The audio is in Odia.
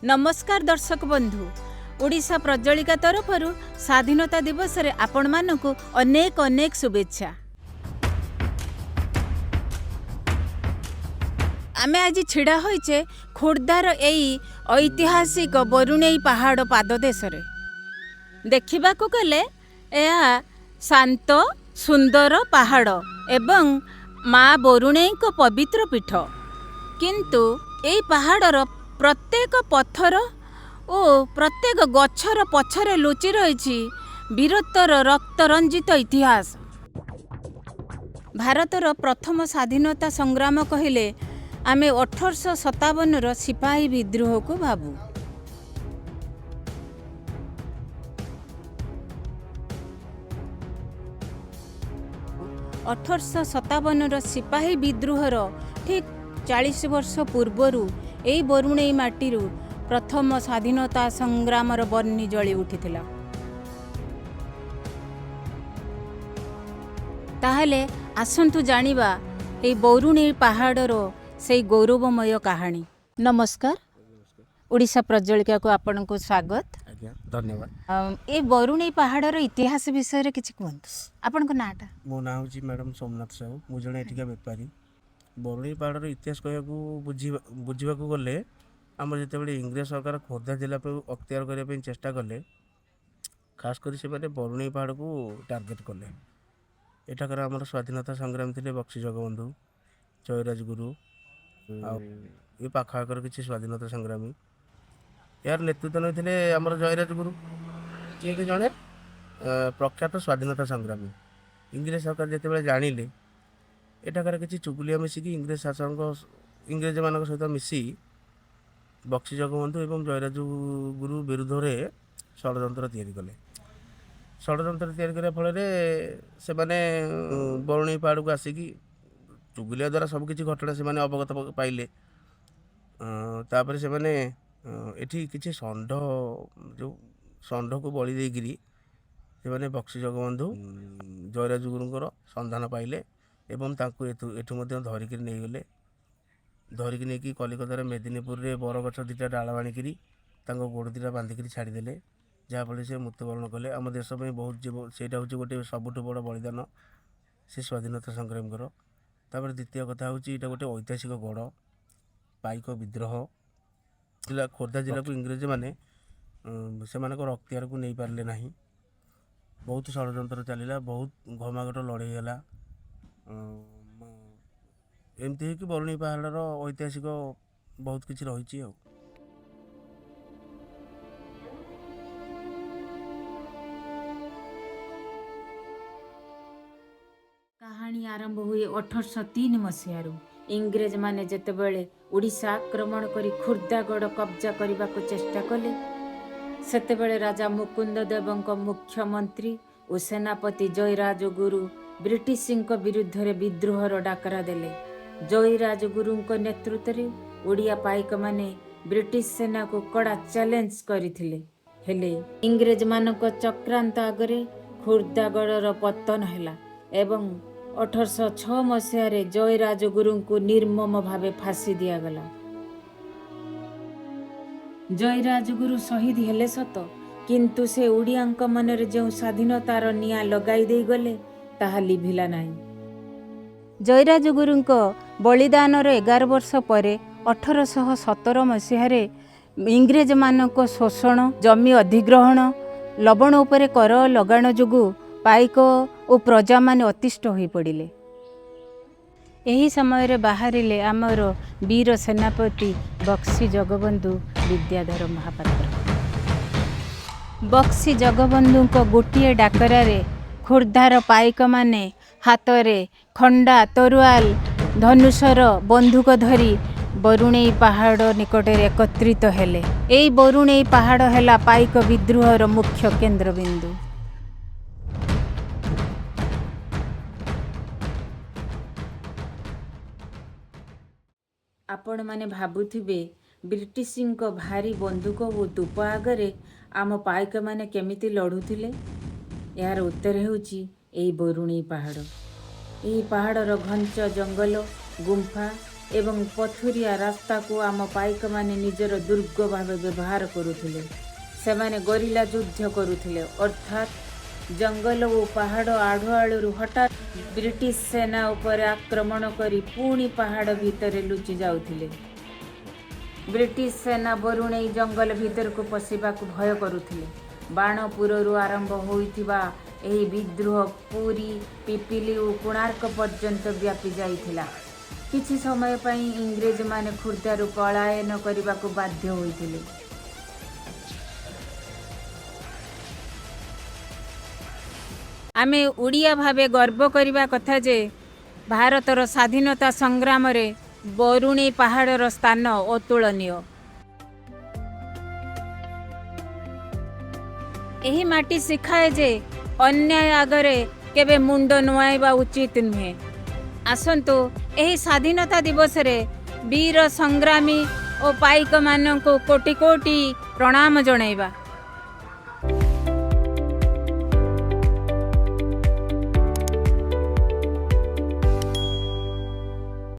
ନମସ୍କାର ଦର୍ଶକ ବନ୍ଧୁ, ଓଡ଼ିଶା ପ୍ରଜ୍ୱଳିକା ତରଫରୁ ସ୍ୱାଧୀନତା ଦିବସରେ ଆପଣମାନଙ୍କୁ ଅନେକ ଅନେକ ଶୁଭେଚ୍ଛା। ଆମେ ଆଜି ଛିଡ଼ା ହୋଇଛେ ଖୋର୍ଦ୍ଧାର ଏଇ ଐତିହାସିକ ବରୁଣେଇ ପାହାଡ଼ ପାଦଦେଶରେ। ଦେଖିବାକୁ ଗଲେ ଏହା ଶାନ୍ତ ସୁନ୍ଦର ପାହାଡ଼ ଏବଂ ମା ବରୁଣେଇଙ୍କ ପବିତ୍ର ପୀଠ। କିନ୍ତୁ ଏଇ ପାହାଡ଼ର ପ୍ରତ୍ୟେକ ପଥର ଓ ପ୍ରତ୍ୟେକ ଗଛର ପଛରେ ଲୁଚି ରହିଛି ବୀରତ୍ୱର ରକ୍ତରଞ୍ଜିତ ଇତିହାସ। ଭାରତର ପ୍ରଥମ ସ୍ୱାଧୀନତା ସଂଗ୍ରାମ କହିଲେ ଆମେ 1857ର ସିପାହୀ ବିଦ୍ରୋହକୁ ଭାବୁ। 1857ର ସିପାହୀ ବିଦ୍ରୋହର ଠିକ୍ 40 ବର୍ଷ ପୂର୍ବରୁ ଏଇ ବରୁଣେଇ ମାଟିରୁ ପ୍ରଥମ ସ୍ୱାଧୀନତା ସଂଗ୍ରାମର ବହ୍ନି ଜଳି ଉଠିଥିଲା। ତାହେଲେ ଆସନ୍ତୁ ଜାଣିବା ଏଇ ବରୁଣେଇ ପାହାଡ଼ର ସେଇ ଗୌରବମୟ କାହାଣୀ। ନମସ୍କାର, ଓଡ଼ିଶା ପ୍ରଜ୍ୱଳିକାକୁ ଆପଣଙ୍କୁ ସ୍ୱାଗତ। ଆଜ୍ଞା, ଧନ୍ୟବାଦ। ଏ ବରୁଣେଇ ପାହାଡ଼ର ଇତିହାସ ବିଷୟରେ କିଛି କୁହନ୍ତୁ। ଆପଣଙ୍କ ନାଁଟା? ମୋ ନାଁ ହେଉଛି ମ୍ୟାଡ଼ାମ୍ ସୋମନାଥ ସାହୁ। ମୁଁ ଜଣେ ଏଠିକା ବେପାରୀ। ବରୁଣେଇ ପାହାଡ଼ର ଇତିହାସ କହିବାକୁ ବୁଝିବାକୁ ଗଲେ, ଆମର ଯେତେବେଳେ ଇଂରେଜ ସରକାର ଖୋର୍ଦ୍ଧା ଜିଲ୍ଲାକୁ ଅକ୍ତିଆର କରିବା ପାଇଁ ଚେଷ୍ଟା କଲେ, ଖାସ କରି ସେମାନେ ବରୁଣେଇ ପାହାଡ଼କୁ ଟାର୍ଗେଟ୍ କଲେ। ଏଠାକାର ଆମର ସ୍ୱାଧୀନତା ସଂଗ୍ରାମୀ ଥିଲେ ବକ୍ସି ଜଗବନ୍ଧୁ, ଜୟରାଜ ଗୁରୁ ଆଉ ଏ ପାଖ ଆଖର କିଛି ସ୍ୱାଧୀନତା ସଂଗ୍ରାମୀ। ଏହାର ନେତୃତ୍ୱ ନେଇଥିଲେ ଆମର ଜୟରାଜ ଗୁରୁ, ଯିଏକି ଜଣେ ପ୍ରଖ୍ୟାତ ସ୍ୱାଧୀନତା ସଂଗ୍ରାମୀ। ଇଂରେଜ ସରକାର ଯେତେବେଳେ ଜାଣିଲେ, ଏଠାକାର କିଛି ଚୁଗୁଲିଆ ମିଶିକି ଇଂରେଜ ଶାସକଙ୍କ, ଇଂରେଜମାନଙ୍କ ସହିତ ମିଶି ବକ୍ସି ଜଗବନ୍ଧୁ ଏବଂ ଜୟରାଜ ଗୁରୁ ବିରୁଦ୍ଧରେ ଷଡ଼ଯନ୍ତ୍ର ତିଆରି କଲେ। ଷଡ଼ଯନ୍ତ୍ର ତିଆରି କରିବା ଫଳରେ ସେମାନେ ବରୁଣେଇ ପାହାଡ଼କୁ ଆସିକି ଚୁଗୁଲିଆ ଦ୍ୱାରା ସବୁ କିଛି ଘଟଣା ସେମାନେ ଅବଗତ ପାଇଲେ। ତାପରେ ସେମାନେ ଏଠି କିଛି ଷଣ୍ଢ, ଯେଉଁ ଷଣ୍ଢକୁ ବଳି ଦେଇକିରି ସେମାନେ ବକ୍ସି ଜଗବନ୍ଧୁ, ଜୟରାଜ ଗୁରୁଙ୍କର ସନ୍ଧାନ ପାଇଲେ ଏବଂ ତାଙ୍କୁ ଏଠୁ ମଧ୍ୟ ଧରିକିରି ନେଇଗଲେ। ଧରିକି ନେଇକି କଲିକତାର ମେଦିନୀପୁରରେ ବରଗଛ ଦୁଇଟା ଡାଳ ଆଣିକିରି ତାଙ୍କ ଗୋଡ଼ ଦୁଇଟା ବାନ୍ଧିକିରି ଛାଡ଼ିଦେଲେ, ଯାହାଫଳରେ ସେ ମୃତ୍ୟୁବରଣ କଲେ। ଆମ ଦେଶ ପାଇଁ ବହୁତ ଜୀବ, ସେଇଟା ହେଉଛି ଗୋଟେ ସବୁଠୁ ବଡ଼ ବଳିଦାନ ସେ ସ୍ୱାଧୀନତା ସଂଗ୍ରାମୀଙ୍କର। ତାପରେ ଦ୍ୱିତୀୟ କଥା ହେଉଛି, ଏଇଟା ଗୋଟେ ଐତିହାସିକ ଗଡ଼। ପାଇକ ବିଦ୍ରୋହ ଜିଲ୍ଲା, ଖୋର୍ଦ୍ଧା ଜିଲ୍ଲାକୁ ଇଂରେଜମାନେ ସେମାନଙ୍କର ଅକ୍ତିଆରକୁ ନେଇପାରିଲେ ନାହିଁ। ବହୁତ ଷଡ଼ଯନ୍ତ୍ର ଚାଲିଲା, ବହୁତ ଘମାଘୋଟ ଲଢ଼େଇ ହେଲା। ଏମିତି ହେଇକି ବରୁଣେଇ ପାହାଡ଼ର ଐତିହାସିକ ବହୁତ କିଛି ରହିଛି। ଆଉ କାହାଣୀ ଆରମ୍ଭ ହୁଏ 1803 ମସିହାରୁ। ଇଂରେଜମାନେ ଯେତେବେଳେ ଓଡ଼ିଶା ଆକ୍ରମଣ କରି ଖୋର୍ଦ୍ଧାଗଡ଼ କବ୍ଜା କରିବାକୁ ଚେଷ୍ଟା କଲେ, ସେତେବେଳେ ରାଜା ମୁକୁନ୍ଦ ଦେବଙ୍କ ମୁଖ୍ୟମନ୍ତ୍ରୀ ଓ ସେନାପତି ଜୟରାଜଗୁରୁ ବ୍ରିଟିଶଙ୍କ ବିରୁଦ୍ଧରେ ବିଦ୍ରୋହର ଡାକରା ଦେଲେ। ଜୟରାଜଗୁରୁଙ୍କ ନେତୃତ୍ୱରେ ଓଡ଼ିଆ ପାଇକମାନେ ବ୍ରିଟିଶ ସେନାକୁ କଡ଼ା ଚ୍ୟାଲେଞ୍ଜ କରିଥିଲେ। ହେଲେ ଇଂରେଜମାନଙ୍କ ଚକ୍ରାନ୍ତ ଆଗରେ ଖୋର୍ଦ୍ଧାଗଡ଼ର ପତନ ହେଲା ଏବଂ 1806 ମସିହାରେ ଜୟରାଜଗୁରୁଙ୍କୁ ନିର୍ମମ ଭାବେ ଫାଶୀ ଦିଆଗଲା। ଜୟରାଜଗୁରୁ ଶହୀଦ ହେଲେ ସତ, କିନ୍ତୁ ସେ ଓଡ଼ିଆଙ୍କ ମନରେ ଯେଉଁ ସ୍ୱାଧୀନତାର ନିଆଁ ଲଗାଇ ଦେଇଗଲେ, ତାହା ଲିଭିଲା ନାହିଁ। ଜୟରାଜଗୁରୁଙ୍କ ବଳିଦାନର 11 ବର୍ଷ ପରେ 1817 ମସିହାରେ ଇଂରେଜମାନଙ୍କ ଶୋଷଣ, ଜମି ଅଧିଗ୍ରହଣ, ଲବଣ ଉପରେ କର ଲଗାଣ ଯୋଗୁଁ ପାଇକ ଓ ପ୍ରଜାମାନେ ଅତିଷ୍ଠ ହୋଇପଡ଼ିଲେ। ଏହି ସମୟରେ ବାହାରିଲେ ଆମର ବୀର ସେନାପତି ବକ୍ସି ଜଗବନ୍ଧୁ ବିଦ୍ୟାଧର ମହାପାତ୍ର। ବକ୍ସି ଜଗବନ୍ଧୁଙ୍କ ଗୋଟିଏ ଡାକରାରେ ଖୋର୍ଦ୍ଧାର ପାଇକମାନେ ହାତରେ ଖଣ୍ଡା, ତରୁଆଲ, ଧନୁଶର, ବନ୍ଧୁକ ଧରି ବରୁଣେଇ ପାହାଡ଼ ନିକଟରେ ଏକତ୍ରିତ ହେଲେ। ଏଇ ବରୁଣେଇ ପାହାଡ଼ ହେଲା ପାଇକ ବିଦ୍ରୋହର ମୁଖ୍ୟ କେନ୍ଦ୍ରବିନ୍ଦୁ। ଆପଣମାନେ ଭାବୁଥିବେ, ବ୍ରିଟିଶଙ୍କ ଭାରୀ ବନ୍ଧୁକ ଓ ତୋପ ଆଗରେ ଆମ ପାଇକମାନେ କେମିତି ଲଢ଼ୁଥିଲେ? ଏହାର ଉତ୍ତର ହେଉଛି ଏଇ ବରୁଣେଇ ପାହାଡ଼। ଏହି ପାହାଡ଼ର ଘଞ୍ଚ ଜଙ୍ଗଲ, ଗୁମ୍ଫା ଏବଂ ପଥୁରିଆ ରାସ୍ତାକୁ ଆମ ପାଇକମାନେ ନିଜର ଦୁର୍ଗ ଭାବେ ବ୍ୟବହାର କରୁଥିଲେ। ସେମାନେ ଗରିଲା ଯୁଦ୍ଧ କରୁଥିଲେ, ଅର୍ଥାତ୍ ଜଙ୍ଗଲ ଓ ପାହାଡ଼ ଆଢ଼ୁଆଳରୁ ହଠାତ୍ ବ୍ରିଟିଶ ସେନା ଉପରେ ଆକ୍ରମଣ କରି ପୁଣି ପାହାଡ଼ ଭିତରେ ଲୁଚି ଯାଉଥିଲେ। ବ୍ରିଟିଶ ସେନା ବରୁଣେଇ ଜଙ୍ଗଲ ଭିତରକୁ ପଶିବାକୁ ଭୟ କରୁଥିଲେ। ବାଣପୁରରୁ ଆରମ୍ଭ ହୋଇଥିବା ଏହି ବିଦ୍ରୋହ ପୁରୀ, ପିପିଲି ଓ କୋଣାର୍କ ପର୍ଯ୍ୟନ୍ତ ବ୍ୟାପି ଯାଇଥିଲା। କିଛି ସମୟ ପାଇଁ ଇଂରେଜମାନେ ଖୋର୍ଦ୍ଧାରୁ ପଳାୟନ କରିବାକୁ ବାଧ୍ୟ ହୋଇଥିଲେ। ଆମେ ଓଡ଼ିଆ ଭାବେ ଗର୍ବ କରିବା କଥା ଯେ ଭାରତର ସ୍ୱାଧୀନତା ସଂଗ୍ରାମରେ ବରୁଣେଇ ପାହାଡ଼ର ସ୍ଥାନ ଅତୁଳନୀୟ। ଏହି ମାଟି ଶିଖାଏ ଯେ ଅନ୍ୟାୟ ଆଗରେ କେବେ ମୁଣ୍ଡ ନୁଆଁଇବା ଉଚିତ ନୁହେଁ। ଆସନ୍ତୁ, ଏହି ସ୍ୱାଧୀନତା ଦିବସରେ ବୀର ସଂଗ୍ରାମୀ ଓ ପାଇକମାନଙ୍କୁ କୋଟି କୋଟି ପ୍ରଣାମ ଜଣାଇବା।